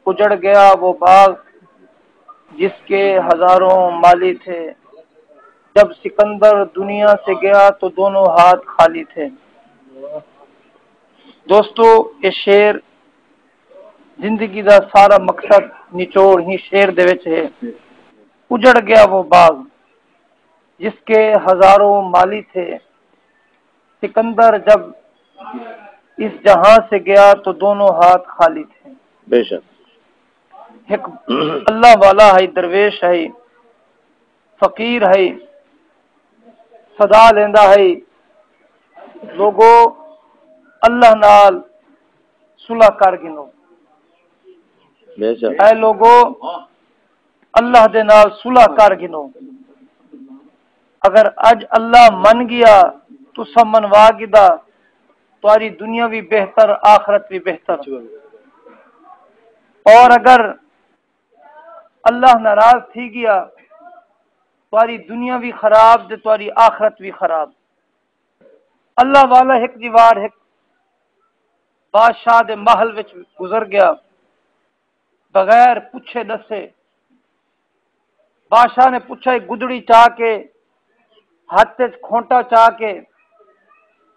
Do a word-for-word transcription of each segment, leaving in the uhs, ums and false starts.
اجڑ گیا وہ باغ جس کے ہزاروں مالی تھے۔ جب سکندر دنیا سے گیا تو دونوں ہاتھ خالی تھے۔ دوستو، یہ شعر، زندگی دا سارا مقصد نچوڑ ہی شعر دے وچ ہے۔ اجڑ گیا وہ باغ جس کے ہزاروں مالی تھے۔ سکندر جب اس جہاں سے گیا تو دونوں ہاتھ خالی تھے۔ بے شک۔ ایک اللہ والا ہے، درویش ہے، فقیر ہے، صدا لیندا ہے، لوگو، اللہ نال صلح کر گھنو۔ بے شک۔ اے لوگو، اللہ دے نال صلح کر گھنو۔ اگر اج اللہ من گیا، تساں منوا گھدا، تہاݙی دنیا وی بہتر، آخرت وی بہتر۔ اور اگر اللہ ناراض تھی گیا، تہاݙی دنیا وی خراب تے تہاݙی آخرت وی خراب۔ اللہ والا ہک دیوار ہک بادشاہ دے محل وچ گزر گیا، بغیر پچھے ݙسے۔ بادشاہ نے پچھا، ہک گدڑی چا کے، ہتھ وچ کھونٹا چا کے،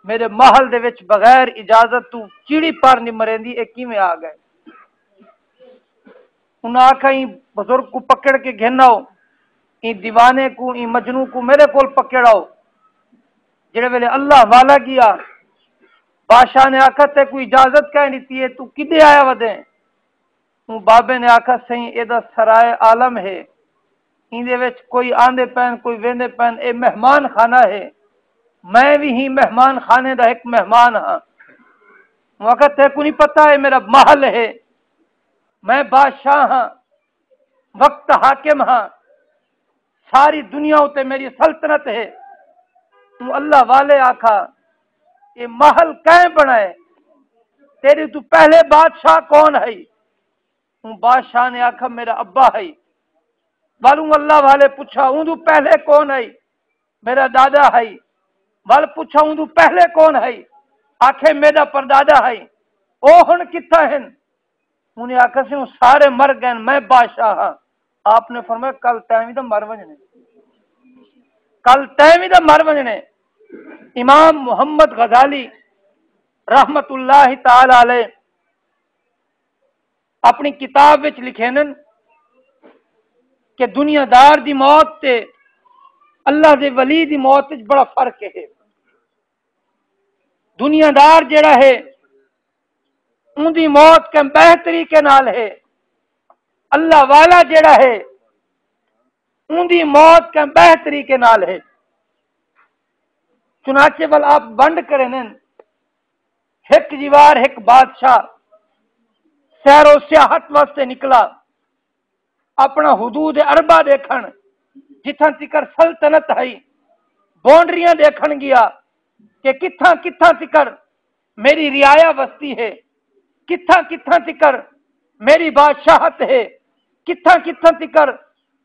میرے محل دے وچ بغیر اجازت تو چیڑی پر نہیں مریندی، اے کیویں آ گئے؟ انہاں آکھا، ایں بزرگ کو پکڑ کے گھن آؤ، ایں دیوانے کو، ایں مجنوں کو میرے کول پکڑ آؤ۔ جڑے ویلے اللہ والا گیا، بادشاہ نے آکھا، تے کوئی اجازت کہیں ݙتی ہے، تو کدے آیا ودے؟ اوں بابے نے آکھا، سئیں، اے دا سرائے عالم ہے، ایندے وچ کوئی آندے پین، کوئی ویندے پین، اے مہمان خانہ ہے، میں وی ہی مہمان خانے دا ہک مہمان ہاں۔ اوں آکھا، تیکوں نہیں پتہ، اے میرا محل ہے، میں بادشاہ ہاں، وقت حاکم ہاں، ساری دنیا اتے میری سلطنت ہے۔ توں اللہ والے آکھا، اے محل کئیں بݨائے؟ تیݙے توں پہلے بادشاہ کون ہئی؟ اوں بادشاہ نے آکھا، میرا ابا ہئی۔ ول اوں اللہ والے پچھا، اوں توں پہلے کون ہئی؟ میرا دادا ہئی۔ ول پچھا، اوں توں پہلے کون ہئی؟ آکھے، میرا پردادا ہئی۔ او ہݨ کتھاں ہن؟ انہیں آکھیا، سی، او سارے مر گئے، میں بادشاہ ہاں۔ آپ نے فرمایا، کل تیں وی تاں مر ونجنے، کل تیں وی تاں مر ونجنے۔ امام محمد غزالی رحمت اللہ تعالی علیہ اپنی کتاب وچ لکھیندن کہ دنیا دار دی موت تے اللہ دے ولی دی موت وچ بڑا فرق ہے۔ دنیا دار جڑا ہے، اوندی موت کہیں ٻہے طریقے نال ہے، اللہ والا جڑا ہے، اوندی موت کہیں ٻہے طریقے نال ہے۔ چنانچہ ول آپ ونڈ کریندن، ہک دیوار ہک بادشاہ سیر و سیاحت واسطے نکلا، اپݨا حدود اربع ݙیکھݨ، جتھاں تکر سلطنت ہئی، باؤنڈریاں ݙیکھݨ ڳیا کہ کتھاں کتھاں تکر میری رعایا وسدی ہے، کتھاں کتھاں تکر میری بادشاہت ہے، کتھاں کتھاں تکر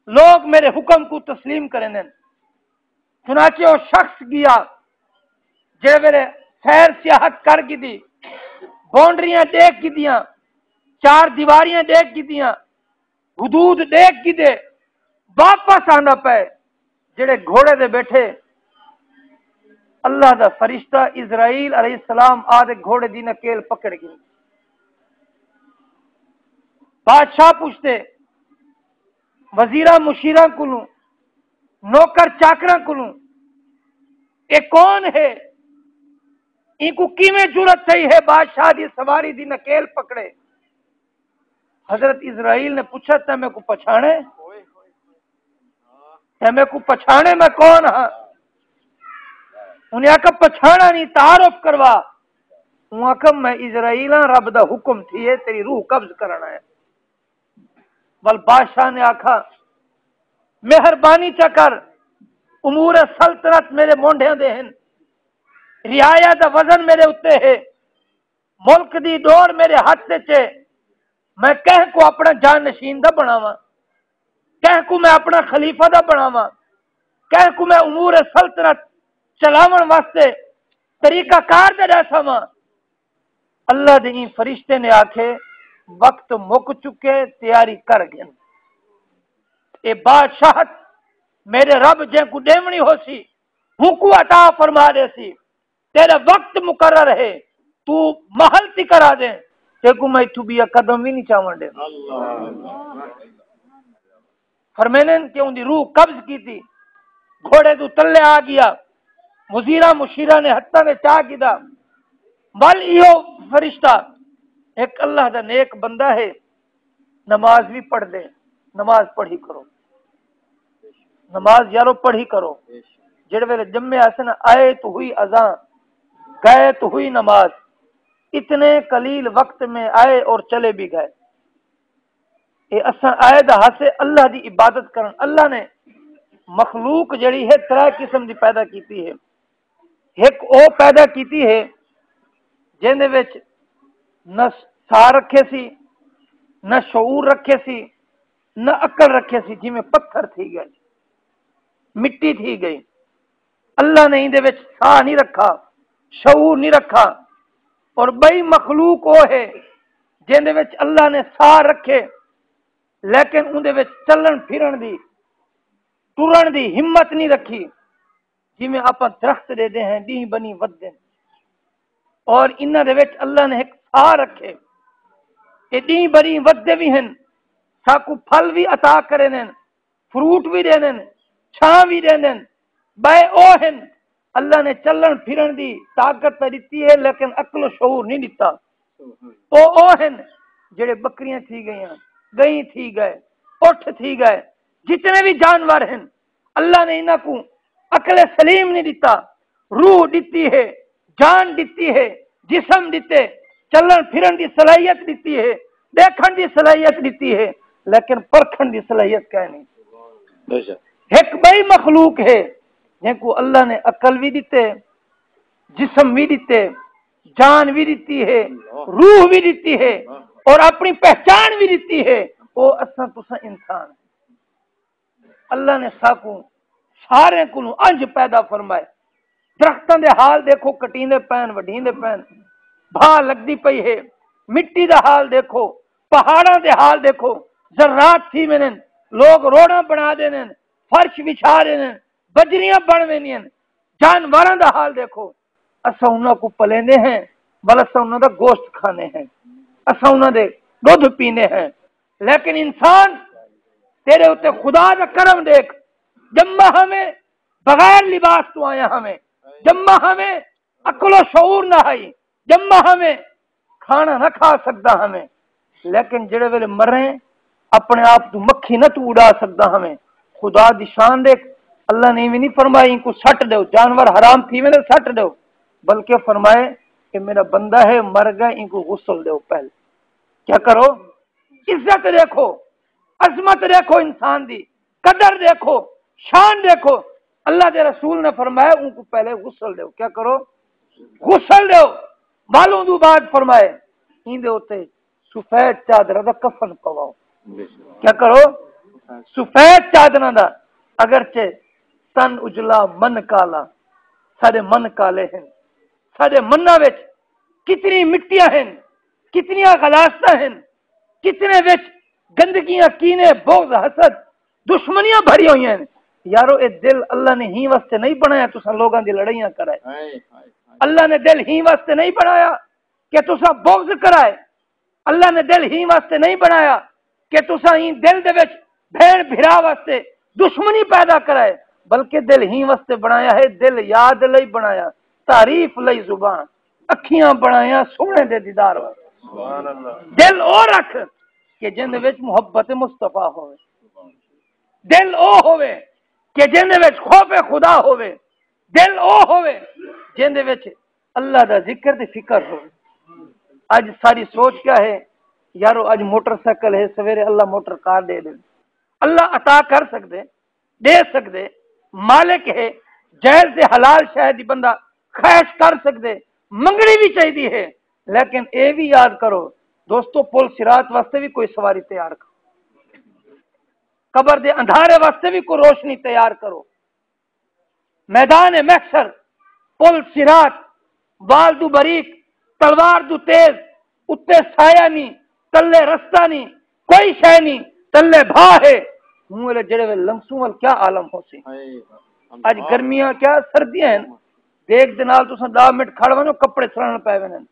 لوگ میرے حکم کوں تسلیم کریندن۔ چنانچہ او شخص ڳیا، جڑے ویلے سیر سیاحت کر گھدی، باؤنڈریاں ݙیکھ گھدیاں، چار دیواریاں ݙیکھ گھدیاں، حدود ݙیکھ گھدے، واپس آندا پئے، جڑے گھوڑے تے ٻیٹھے، اللہ دا فرشتہ عزرائیل علیہ السلام آ تے گھوڑے دی نکیل پکڑ گھنی۔ بادشاہ پچھدے، وزیراں مشیراں کولوں، نوکر چاکراں کولوں، اے کون ہے؟ اینکوں کیویں جرات تھئی ہے بادشاہ دی سواری دی نکیل پکڑے؟ حضرت عزرائیل نے پچھا، تیں میکوں پچھاݨے؟ تیں میکوں پچھاݨے میں کون ہاں؟ انہیں آکھا، پچھاݨا نہیں، تعارف کروا۔ اوں آکھا، میں عزرائیل ہاں، رب دا حکم تھیے، تیری روح قبض کرݨا ہے۔ ول بادشاہ نے آکھا، مہربانی چا کر، امور سلطنت میرے مونڈھیاں دے ہن، رعایا دا وزن میرے اتے ہے، ملک دی ݙوڑ میرے ہتھ وچ ہے، میں کہیں کوں اپݨا جانشین دا بݨاواں، کہیں کوں میں اپݨا خلیفہ دا بݨاواں، کہیں کوں میں امور سلطنت چلاوݨ واسطے طریقہ کار دا ݙساواں؟ اللہ دے ایں فرشتے نے آکھے، وقت مک چکے، تیاری کر گھن۔ اے بادشاہت میݙے رب جیں کوں ݙیوݨی ہوسی، ہوں کوں عطا فرما ݙیسی۔ تیݙا وقت مقرر ہے، توں محل تکر آ جیں، تیکوں میں اتھوں ٻیا قدم وی نہیں چاوݨ ݙیوݨا۔ فرمیندن کہ اوندی روح قبض کیتی، گھوڑے توں تلے آ ڳیا، وزیراں مشیراں نے ہتھاں دے چا گھدا۔ ول ایہو فرشتہ ہک اللہ دا نیک بندہ ہے، نماز وی پڑھدے، نماز پڑھی کرو، نماز یارو پڑھی کرو۔ جیڑھے ویلے ڄمے ہاسے نا، آئے تو ہوئی اذان، گئے تو ہوئی نماز، اتنے قلیل وقت میں آئے اور چلے بھی گئے۔ اے اساں آئے دا ہاسے اللہ دی عبادت کرݨ۔ اللہ نے مخلوق جیڑھی ہے، ترے قسم دی پیدا کیتی ہے۔ ہک او پیدا کیتی ہے جیندے وچ نہ ساہ رکھے سی، نہ شعور رکھے سی، نہ عقل رکھے سی، جیویں پتھر تھی ڳئے، مٹی تھی ڳئی۔ اللہ نے ایندے وچ ساہ نہیں رکھا، شعور نہیں رکھا۔ اور ٻئی مخلوق او ہے جیندے وچ اللہ نے ساہ رکھے، لیکن اوندے وچ چلݨ پھرݨ دی، ٹرݨ دی ہمت نہیں رکھی۔ جیویں آپاں درخت ݙیہدے ہیں، ݙینہہ بݨی ودھدن، اور انہاں دے وچ اللہ نے ہک ساہ رکھے، اے ݙینہہ بݨی ودھدے وی ہن، ساکوں پھل وی عطا کریندن، فروٹ وی ݙیندن، چھاں وی ݙیندن۔ ٻئے او ہن، اللہ نے چلݨ پھرݨ دی طاقت تاں ݙتی ہے، لیکن عقل و شعور نہیں ݙتا۔ او او ہن جیڑھے ٻکریاں تھی ڳئیاں، ڳئیں تھی ڳئے، اٹھ تھی ڳئے، جتنے وی جانور ہن، اللہ نے انہاں کوں عقل سلیم نہیں ݙتا، روح ݙتی ہے، جان ݙتی ہے، جسم ݙتے، چلݨ پھرݨ دی صلاحیت ݙتی ہے، ݙیکھݨ دی صلاحیت ݙتی ہے، لیکن پرکھݨ دی صلاحیت کائنی۔ بے شک۔ ہک ٻئی مخلوق ہے جیں کوں اللہ نے عقل وی ݙتے، جسم وی ݙتے، جان وی ݙتی ہے، روح وی ݙتی ہے، اور اپݨی پہچان وی ݙتی ہے۔ او اساں تساں انسان ہیں۔ اللہ نے ساکوں سارے کولوں انج پیدا فرمائے۔ درختاں دے حال ݙیکھو، کٹیندے پئن، وڈھیندے پئن، بھا لڳدی پئی ہے۔ مٹی دا حال ݙیکھو، پہاڑاں دے حال ݙیکھو، ذرات تھی ویندن، لوگ روڈاں بݨا ݙیندن، فرش وچھا ݙیندن، بجریاں بݨ ویندین۔ جانوراں دا حال ݙیکھو، اساں انہاں کوں پلیندے ہیں، ول اساں انہاں دا گوشت کھاندے ہیں، اساں انہاں دے ݙودھ پیندے ہیں۔ لیکن انسان، تیݙے اتے خدا دا کرم ݙیکھ، ڄما ہاویں، بغیر لباس توں آیا ہاویں، ڄما ہاویں، عقل و شعور نہ ہئی، ڄما ہاویں، کھانا نہ کھا سڳدا ہاویں، لیکن جیڑھے ویلے مریں، اپݨے آپ توں مکھی نہ توں اݙا سڳدا ہاویں۔ خدا دی شان ݙیکھ، اللہ نے ایویں نہیں فرمایا اینکوں سٹ ݙیو، جانور حرام تھی ویندے، سٹ ݙیو، بلکہ فرمائے کہ میرا بندہ ہے، مر ڳئے، اینکوں غسل ݙیو پہلے۔ کیا کرو؟ عزت ݙیکھو، عظمت ݙیکھو انسان دی، قدر ݙیکھو، شان ݙیکھو۔ اللہ دے رسول نے فرمایا، اونکوں پہلے غسل ݙیو۔ کیا کرو؟ غسل ݙیو۔ ول اوندوں بعد فرمائے، ایندے اتے سفید چادراں دا کفن پواؤ۔ کیا کرو؟ سفید چادراں دا، اگرچہ تن اجلا من کالا، ساݙے من کالے ہن، ساݙے مناں وچ کتنی مٹیاں ہن، کتنیاں غلاستاں ہن، کتنے وچ گندگیاں، کینے، بغض، حسد، دشمنیاں بھری ہوئی ہیں۔ یارو، اے دل اللہ نے ہی واسطے نہیں بنایا تساں لوگاں دی لڑائیاں کرائے۔ ہائے، ہائے، ہائے۔ اللہ نے دل ہی واسطے نہیں بنایا کہ تساں بغض کرائے۔ اللہ نے دل ہی واسطے نہیں بنایا کہ تساں ہی دل دے وچ بھین بھرا واسطے دشمنی پیدا کرائے، بلکہ دل ہی واسطے بنایا ہے، دل یاد لئی بنایا، تعریف لئی زبان، اکھیاں بنایاں سوہݨے دے دیدار واسطے۔ سبحان اللہ۔ دل او رکھ کہ جن وچ محبت مصطفیٰ ہووے۔ دل او ہووے کہ جن وچ خوف خدا ہووے۔ دل او ہووے جن وچ اللہ دا ذکر تے فکر ہووے۔ اڄ ساری سوچ کیا ہے؟ یارو، اڄ موٹر سائیکل ہے، سویرے اللہ موٹر کار ݙے ݙے۔ اللہ عطا کر سڳدے، ݙے سڳدے، مالک ہے، جائز تے حلال شے دی بندہ خواہش کر سڳدے، منگݨی وی چاہیدی ہے، لیکن اے وی یاد کرو دوستو، پل صراط واسطے وی کوئی سواری تیار کرو، قبر دے اندھارے واسطے وی کوئی روشنی تیار کرو۔ میدان محشر، پل صراط، وال دو بریک، تلوار دو تیز، اتے سایہ نی، تلے رستہ نہیں، کوئی شے نہیں، تلے بھا ہے۔ ہوں ویلے جڑے ویلے لنگسوں ول کیا عالم ہو سی؟ اج گرمیاں کیا سردیاں ہیں، دیکھ دے نال تساں دہ منٹ کھڑ ونجو، کپڑے سڑن پے ویندن۔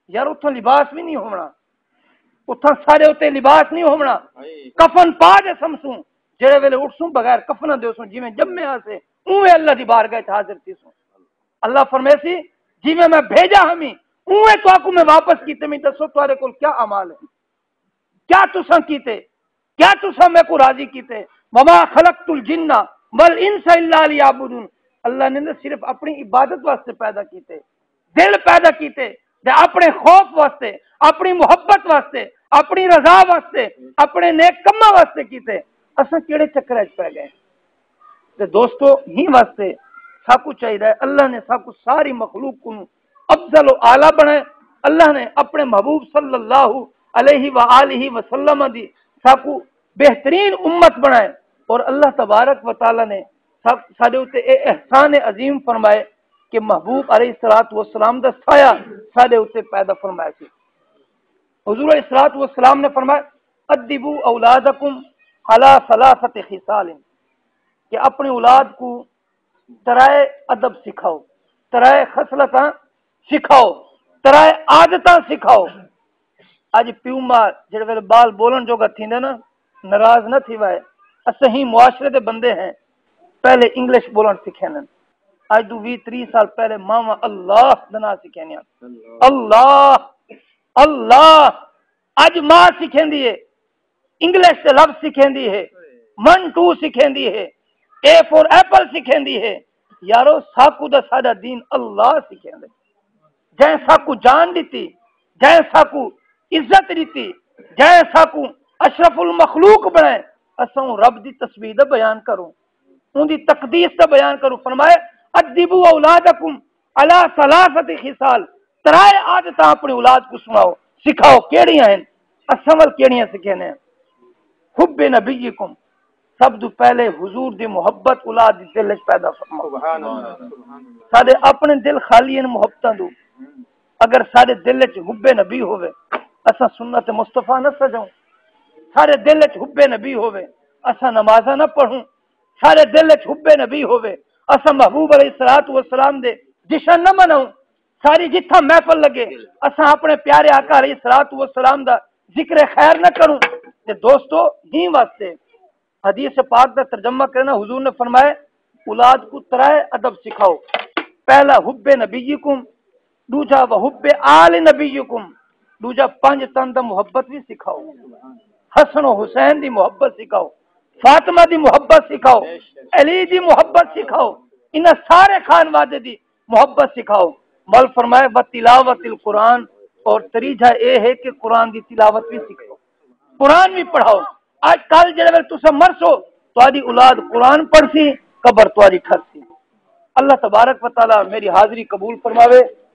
یار اتھاں لباس بھی نہیں ہونا، اتھاں سارے اتنے لباس نہیں ہونا۔ کفن پا دے سمسوں، جڑے ویلے اٹھسوں بغیر کفنا دے اسوں جویں جمے آسے، اوویں اللہ دی بارگاہ وچ حاضر تھیسوں۔ اللہ فرمیسی، جویں میں بھیجا ہمی، اوویں تہاکوں میں واپس کیتے۔ میں دسو تہاڈے کول کیا اعمال ہے؟ کیا تساں کیتے؟ کیا تساں میکوں راضی کیتے؟ وما خلقت الجن والانس الا لیعبدون۔ اللہ نے نہ صرف اپنی عبادت واسطے پیدا کیتے، دل پیدا کیتے، تے اپنے خوف واسطے، اپنی محبت واسطے، اپنی رضا واسطے، اپنے نیک کماں واسطے کیتے۔ اساں کیڑے چکر وچ پے گئے؟ تے دوستو، ہی واسطے ساکو چاہیدا ہے، اللہ نے ساکو ساری مخلوق کو افضل و اعلیٰ بنائے۔ اللہ نے اپنے محبوب صلی اللہ علیہ وآلہ وسلم دی ساکو بہترین امت بنائے، اور اللہ تبارک و تعالیٰ نے سا-، ساڈے اتے اے احسان عظیم فرمائے کہ محبوب علیہ الصلوۃ والسلام دا سایہ ساڈے اتے پیدا فرمایا سی۔ حضور علیہ الصلوۃ والسلام نے فرمایا، "ادبوا اولادکم علی ثلاثۃ خصال"، کہ اپنی اولاد کو ترائے ادب سکھاؤ، ترائے خصلتاں سکھاؤ، ترائے عادتاں سکھاؤ۔ اج پیو ماں جڑے ویلے بال بولن جوگا تھیندے نا، ناراض نہ تھی وائے۔ اسیں ہی معاشرے دے بندے ہیں، پہلے انگلش بولن سکھیندن۔ اج دو ویہہ تریہہ سال پہلے ماواں اللہ دا ناں سکھیندیاں۔ اللہ، اللہ۔ اج ماں سکھیندی ہے، انگلش دے لفظ سکھیندی ہے، ون ٹو سکھیندی ہے، اے فور ایپل سکھیندی ہے۔ یارو، ساکو دا ساڈا دین اللہ سکھیندے۔ جیں ساکو جان ڈتی، جیں ساکو عزت ڈتی، جیں ساکو اشرف المخلوق بنائے، اساں رب دی تسبیح دا بیان کروں، اون دی تقدیس دا بیان کروں۔ فرمائے، "ادبوا اولادکم علی ثلاثۃ خصال"، ترائے عادتاں اپنی اولاد کو سناؤ، سکھاؤ۔ کیڑیاں ہیں؟ اساں ول کیڑیاں سکھینے ہیں؟ حب نبیکم، سب تو پہلے حضور دی محبت اولاد دی دل وچ پیدا فرماؤ۔ سبحان اللہ، سبحان اللہ۔ ساڈے اپنے دل خالی ہیں محبتاں دو۔ اگر ساڈے دل وچ حب نبی ہوے، اساں سنت مصطفیٰ نہ سجاؤں۔ ساڈے دل وچ حب نبی ہوے، اساں نمازاں نہ پڑھوں۔ ساڈے دل وچ حب نبی ہوے، اساں محبوب علیہ الصلوۃ والسلام دے جشن نہ مناؤں۔ ساری جتھاں محفل لگے، اساں اپنے پیارے آقا علیہ الصلوۃ والسلام دا ذکر خیر نہ کروں۔ تے دوستو، ہی واسطے حدیث پاک دا ترجمہ کرنا، حضور نے فرمایا، اولاد کو ترائے ادب سکھاؤ۔ پہلا حب نبیکم، دوجا وحب آل نبیکم، دوجا پنج تن دا محبت بھی سکھاؤ۔ حسن و حسین دی محبت سکھاؤ، فاطمہ دی محبت سکھاؤ، علی دی محبت سکھاؤ، انہاں سارے خانوادے دی محبت سکھاؤ۔ ول فرمائے، "و تلاوت القرآن"، اور تریجھا اے ہے کہ قرآن دی تلاوت بھی سکھاؤ، قرآن بھی پڑھاؤ۔ اج کل جڑے ویلے تساں مرسو، تہاڈی اولاد قرآن پڑھسی، قبر تہاڈی ٹھرسی۔ اللہ تبارک و تعالیٰ میری حاضری قبول فرماوے۔